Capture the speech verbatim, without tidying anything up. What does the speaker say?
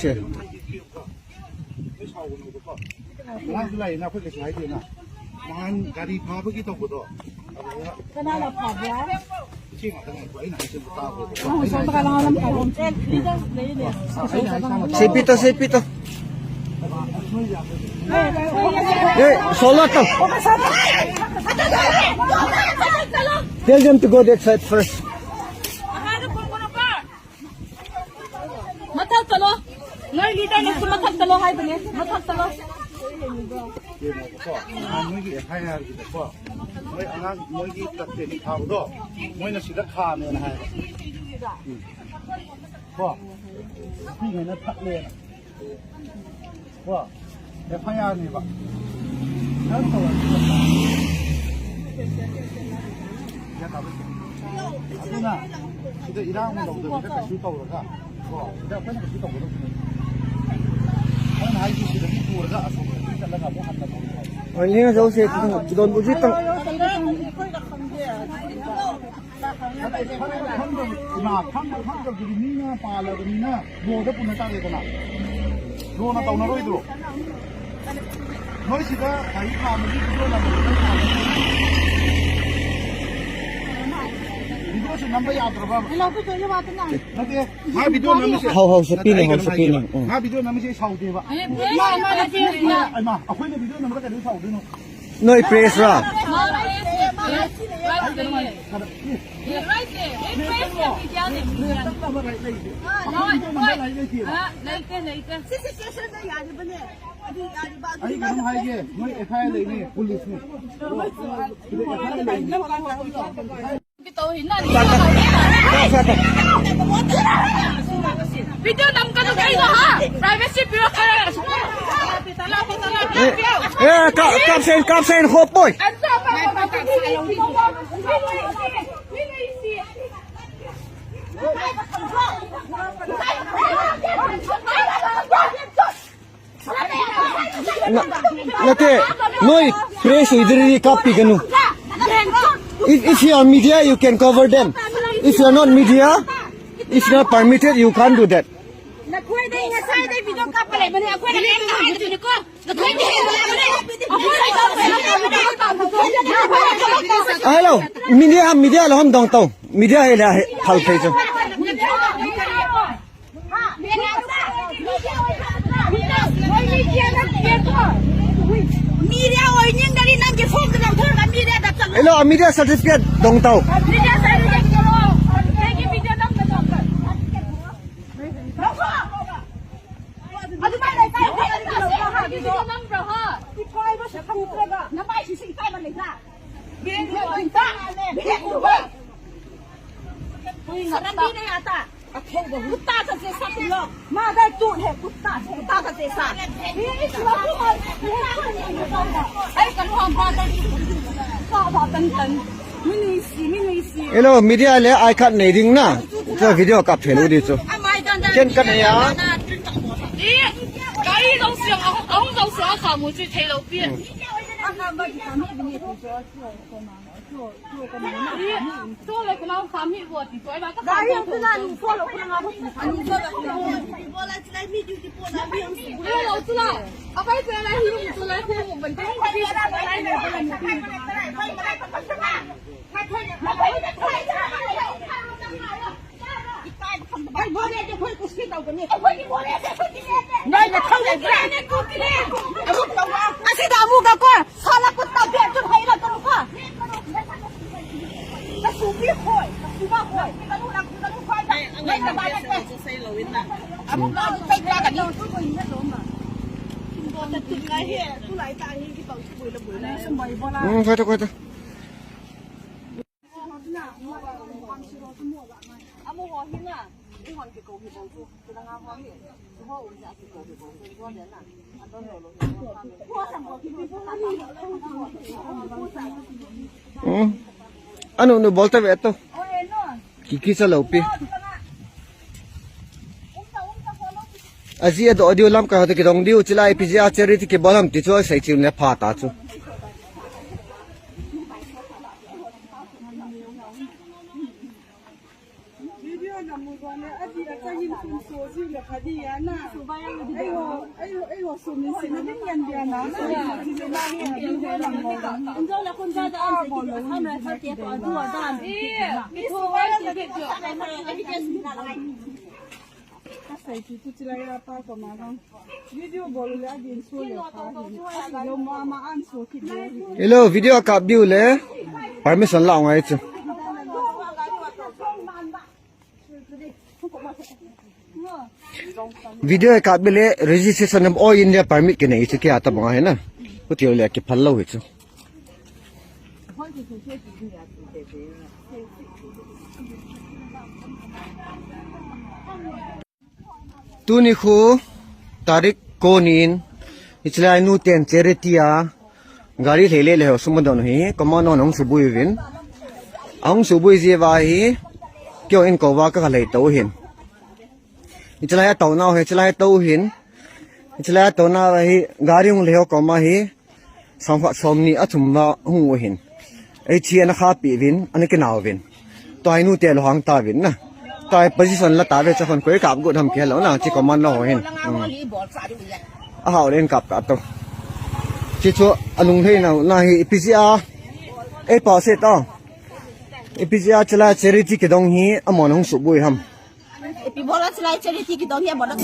ꯁꯦ꯫ ꯅꯣꯏ ꯁꯥꯎꯒꯅꯣꯕꯀꯣ꯫ ꯉꯔꯥꯡꯁꯨ ꯂꯥꯛꯏꯅ ꯑꯩꯈꯣꯏ ꯀꯩꯁꯨ ꯍꯥꯏꯗꯦꯅ꯫ ꯅꯍꯥꯟ ꯒꯥꯔꯤ ꯐꯥꯕꯒꯤ ꯇꯧꯕꯗꯣ꯫ ꯑꯗꯨꯗ ꯀꯅꯥꯅ ꯐꯥꯕ꯭ꯔꯥ? ꯏꯆꯦ ꯉꯥꯛꯇ ꯉꯥꯏꯈꯣ, ꯑꯩꯅ ꯍꯥꯏꯁꯦ ꯑꯝꯇ ꯇꯥꯈꯣ꯫ ꯑꯩꯅ ꯍꯥꯏꯁꯦ ꯁꯥꯟꯅ ꯁꯦ ꯄꯤꯇꯣ, ꯁꯦ ꯄꯤꯇꯣ꯫ ꯑꯦ, ꯁꯣꯂꯣ ꯇꯧ꯫ Tell them to go that side first. ꯃꯊꯛ ꯆꯠꯂꯣ꯫ ꯅꯣꯏ ꯂꯤꯗꯔꯅꯁꯨ ꯃꯊꯛ ꯆꯠꯂꯣ ꯍꯥꯏꯕꯅꯦ꯫ ꯃꯊꯛ ꯆꯠꯂꯣ꯫ ꯌꯦꯡꯉꯣꯕꯀꯣ, ꯅꯍꯥꯟ ꯅꯣꯏꯒꯤ ꯑꯦꯐ ꯑꯥꯏ ꯑꯥꯔꯒꯤꯗꯀꯣ, ꯅꯣꯏ ꯑꯉꯥꯡ, ꯃꯣꯏꯒꯤ ꯀꯟꯇꯦꯛ ꯊꯥꯕꯗꯣ, ꯃꯣꯏꯅ ꯁꯤꯗ ꯈꯥꯝꯃꯦꯅ ꯍꯥꯏꯕ꯫ ꯎꯝ꯫ ꯀꯣ? ꯅꯨꯄꯤꯉꯩꯅ ꯊꯠꯂꯦꯅ꯫ ꯀꯣ? ꯑꯦꯐ ꯑꯥꯏ ꯑꯥꯔꯅꯦꯕ꯫ ꯅꯪ ꯇꯧꯔꯗꯤ ꯒ꯭ꯌꯥꯟ ꯇꯥꯕ꯭ꯔꯥ? ꯑꯗꯨꯅ ꯁꯤꯗ ꯏꯔꯥꯡ ꯇꯧꯗꯕꯤꯗ ꯀꯩꯁꯨ ꯇꯧꯔꯒ, ꯀꯣ, ꯁꯤꯗ ꯑꯩꯈꯣꯏꯅ ꯀꯩꯁꯨ ꯇꯧꯒꯗꯧꯕ ꯅꯠꯇꯦ꯫ ꯑꯩꯅ ꯍꯥꯏꯁꯦ ꯁꯤꯗꯒꯤ ꯄꯨꯔꯒ ꯑꯁꯣꯝꯗ ꯆꯠꯂꯒ ꯑꯃꯨꯛ ꯍꯟꯅ ꯇꯧꯕ꯫ ꯑꯣ, ꯌꯦꯡꯉꯁꯤ, ꯁꯤ ꯈꯤꯇꯪ ꯈꯨꯗꯣꯟꯕꯨꯁꯤ ꯈꯤꯇꯪ꯫ ꯈꯪꯗꯕ, ꯏꯃꯥ, ꯈꯪꯗꯕ, ꯈꯪꯗꯕꯗꯨꯗꯤ ꯃꯤꯅ ꯄꯥꯜꯂꯕꯅꯤꯅ ꯂꯣꯗ ꯄꯨꯅ ꯇꯥꯔꯦꯗꯅ꯫ ꯂꯣꯅ ꯇꯧꯅꯔꯣꯏꯗ꯭ꯔꯣ? ꯅꯣꯏ ꯁꯤꯗ ꯒꯥꯔꯤ ꯈꯥꯝꯕꯒꯤ ꯚꯤꯗꯤꯑꯣ ꯅꯝꯕꯗꯣ ꯅꯪ ꯈꯥꯝꯕ ꯅꯠꯇ꯭ꯔꯣ? ꯚꯤꯗꯤꯑꯣꯁꯦ ꯅꯝꯕ ꯌꯥꯗ꯭ꯔꯕ? ꯅꯠꯇꯦ, ꯃꯥ ꯚꯤꯗꯤꯑꯣ ꯅꯝꯃꯤꯁꯦ꯫ ꯍꯧ, ꯍꯧ, ꯁꯦ ꯄꯤꯅꯤ, ꯑꯩ ꯍꯧ, ꯀꯩꯅꯣꯝ ꯁꯦ ꯄꯤꯅꯤ꯫ ꯍꯥꯏꯒꯦꯕ꯫ ꯎꯝ꯫ ꯃꯥ ꯚꯤꯗꯤꯑꯣ ꯅꯝꯃꯤꯁꯦ ꯑꯩ ꯁꯥꯎꯗꯦꯕ꯫ ꯃꯥ, ꯃꯥ, ꯃꯥ, ꯃꯥ, ꯃꯥ, ꯑꯩꯃ, ꯑꯩꯈꯣꯏꯅ ꯚꯤꯗꯤꯑꯣ ꯅꯝꯕꯗ ꯀꯩꯗꯧꯕꯩ ꯁꯥꯎꯗꯣꯏꯅꯣ? ꯅꯣꯏ ꯄ꯭ꯔꯦꯁꯔꯣ? ꯄ꯭ꯔꯦꯁ ꯅꯠꯇꯕ ꯔꯥꯏꯠ ꯂꯩꯇꯦ꯫ ꯑꯩꯈꯣꯏ ꯚꯤꯗꯤꯑꯣ ꯅꯝꯕ ꯔꯥꯏꯠ ꯂꯩꯇꯦꯕ꯫ ꯂꯩꯇꯦ, ꯂꯩꯇꯦ꯫ ꯁꯤ ꯁꯤꯆꯨꯋꯦꯁꯟꯗ ꯌꯥꯔꯤꯕꯅꯦ꯫ ꯑꯗꯨ ꯌꯥꯔꯤꯕ, ꯑꯗꯨ ꯑꯩ ꯀꯩꯅꯣꯝ ꯍꯥꯏꯒꯦ, ꯅꯣꯏ ꯑꯦꯐ ꯑꯥꯏ ꯑꯥꯔ ꯂꯩꯅꯤ, ꯄꯨꯂꯤꯁꯅꯤ꯫ ꯚꯤꯗꯤꯑꯣ ꯅꯝꯒꯅꯨ ꯀꯩꯅꯣ, ꯍꯥ? ꯄ꯭ꯔꯥꯏꯚꯦꯁꯤ ꯄꯤꯔꯛꯀꯅꯨ꯫ ꯑꯦ, ꯑꯦ, ꯀꯥꯞ-, ꯀꯥꯞꯁꯦ, ꯀꯥꯞꯁꯦ, ꯍꯣꯞ ꯕꯣꯏ꯫ ꯅ-, ꯅꯠꯇꯦ, ꯅꯣꯏ ꯄ꯭ꯔꯦꯁ ꯑꯣꯏꯗ꯭ꯔꯗꯤ ꯀꯥꯞꯄꯤꯒꯅꯨ꯫ If, if you are media, you can cover them. If you are not media, if you are permitted, you can't do that. ꯑꯩꯈꯣꯏꯗꯩ ꯉꯁꯥꯏꯗꯩ ꯚꯤꯗꯤꯑꯣ ꯀꯥꯞꯄ ꯂꯩꯕꯅꯦ, ꯑꯩꯈꯣꯏꯅ ꯀꯩꯝꯇ ꯍꯥꯏꯗꯕꯅꯤꯀꯣ꯫ ꯅꯈꯣꯏꯗꯤ ꯍꯦꯟꯅ ꯂꯩꯕꯅꯦ꯫ ꯑꯩꯈꯣꯏ ꯀꯩꯗꯧꯕ ꯌꯥꯝ ꯇꯧꯕꯅꯦ? ꯍꯜꯂꯣ, ꯃꯤꯗꯤꯌꯥ, ꯃꯤꯗꯤꯌꯥ ꯂꯧꯍꯝꯗꯧ ꯇꯧ꯫ ꯃꯤꯗꯤꯌꯥ ꯍꯦꯜꯂꯦ ꯍꯥꯏ, ꯐꯜ ꯐꯩꯁꯨ꯫ ꯃꯤꯗꯤꯌꯥ ꯑꯣꯏꯅꯤꯡꯗ꯭ꯔꯗꯤ ꯅꯪꯒꯤ ꯐꯣꯟꯗꯨ ꯂꯧꯊꯣꯛꯑꯒ ꯃꯤꯗꯤꯌꯥꯗ ꯆꯠꯂꯣ꯫ ꯍꯦꯜꯂꯣ, ꯃꯤꯗꯤꯌꯥ ꯁꯥꯔꯇꯤꯐꯤꯀꯦꯠ ꯗꯧ ꯇꯧ꯫ ꯃꯤꯗꯤꯌꯥ ꯁꯥꯔꯇꯤꯐꯤꯀꯦꯠ ꯂꯧꯊꯣꯛꯑꯣ꯫ ꯅꯪꯒꯤ ꯃꯤꯗꯤꯌꯥ ꯅꯝꯕꯔ ꯂꯧꯊꯣꯛꯑꯣ꯫ ꯑꯗꯨꯃꯥꯏꯅ ꯂꯩꯀꯥꯏ ꯑꯩꯈꯣꯏ ꯑꯅꯤꯒꯤ ꯂꯧꯕ ꯍꯥꯏꯕꯗꯣ꯫ ꯅꯝꯕ꯭ꯔꯣ, ꯍꯥ? ꯏꯀꯥꯏꯕꯁꯨ ꯈꯪꯗ꯭ꯔꯒ꯫ ꯅꯃꯥꯏꯁꯤꯁꯨ ꯏꯀꯥꯏꯕ ꯂꯩꯕ꯭ꯔꯥ? ꯕꯤꯔꯦꯟ ꯎꯕ꯫ ꯕꯤꯔꯦꯟ ꯎꯕ꯫ ꯁꯔꯝꯕꯤ ꯅꯦ ꯑꯥꯇꯥ꯫ ꯑꯊꯧꯕ ꯀꯨꯠꯇꯥ ꯀ ꯖꯦꯁꯥ ꯇꯨꯝ ꯂꯣ꯫ ꯃꯥꯗ ꯇꯨꯠ ꯍꯦ ꯀꯨꯠꯇꯥ ꯁꯦ꯫ ꯀꯨꯠꯇꯥ ꯀ ꯖꯦꯁꯥ꯫ ꯌꯦ ꯏꯁ ꯂꯥ ꯀꯨ ꯃꯥ-, ꯑꯩ ꯀꯩꯅꯣ ꯍꯥꯝ ꯐꯥꯗ꯫ ꯀꯥ ꯐꯥ ꯇꯟ ꯇꯟ꯫ ꯃꯤꯅꯨꯏꯁꯤ, ꯃꯤꯅꯨꯏꯁꯤ꯫ Hello, media le ai khat nei ding na. Cha video kap thei lo di chu. Ken ka nei a. Ih, gari lo siang, ahung, ahung lo siang a kha mu chu thei lo pi. Ih, so le ka nau kha mi bo ti choi ba ka kha. Gari ang tu na ni so lo ka na bo ti. Ani so lo ka na bo ti. Bo la chilai mi duty po la mi ang si. Lo lo chu la. A pai pe la hi ni chu la ko mo ban ka. ꯅꯣꯏ ꯅꯊꯧ ꯂꯩꯕ꯭ꯔꯥ? ꯑꯃꯨꯛ ꯇꯧꯔꯣ꯫ ꯑꯁꯤꯗ ꯑꯃꯨꯛꯀ ꯀꯣ, ꯁꯥꯂꯥ ꯀꯨꯠꯇꯥ ꯕꯦꯠ two ꯍꯩꯔꯛꯀꯅꯨꯀꯣ꯫ ꯅꯁꯨꯕꯤ ꯈꯣꯏ, ꯅꯁꯨꯕ ꯈꯣꯏ꯫ ꯅꯣꯏ ꯅꯃꯥ ꯅꯠꯇꯦ꯫ ꯑꯃꯨꯛꯀ ꯑꯃꯨꯛ ꯆꯩ ꯆꯥꯒꯅꯤ꯫ ꯎꯝ, ꯐꯠꯇ, ꯐꯠꯇ꯫ ꯎꯝ꯫ ꯑꯅꯨ, ꯅꯨ, ꯕꯣꯜ ꯇꯕꯦ ꯑꯇꯣ꯫ ꯀꯤ ꯀꯤ ꯆꯂꯧ ꯄꯤ꯫ ꯑꯁꯤ ꯑꯗꯣ ꯑꯣꯗꯤꯑꯣ ꯂꯝ ꯀꯥ ꯍꯣꯇ ꯀꯤꯗꯣꯡ ꯗꯤꯎ ꯆꯤꯂꯥꯏ ꯄꯤꯖꯤ ꯑꯥ ꯆꯦꯔꯤ ꯇꯤ ꯀꯤ ꯕꯣꯜ ꯍꯝ ꯇꯤ ꯆꯣ ꯁꯩ ꯆꯤꯎ ꯅꯦ ꯐꯥ ꯇꯥ ꯆꯨ꯫ Hello, video kap diu le. Permission la ngai chu. Video kap le registration of all India permit ke nei chu kya ta banga hai na. Ku tiu le ki phal lo hi chu. Tuni khu tarik konin, hichelai nu ten charity a gari lei le le ho suma don hi, command on hung subui vin. Hung subui je va hi, kyo in ko va ka lei to hin. Hichelai to na ho, hichelai to hin. Hichelai to na hi, gari hung le ho ko ma hi. Sangkhat somni a thum va hung u hin. Ei chi ana kha pi vin, ana kinau vin. Toi nu te lo hang ta vin na. Toi position la ta ve cha khon koi kap gut ham ke lo na, chi command lo ho hin. Hmm. A hau len kap ka to. Chi chu anung hei na, na hi ipi ji a. Ei pa se to. Ipi ji a chala charity kidong hi, amon hung subui ham. Ipi bola chala charity kidong hi, bola.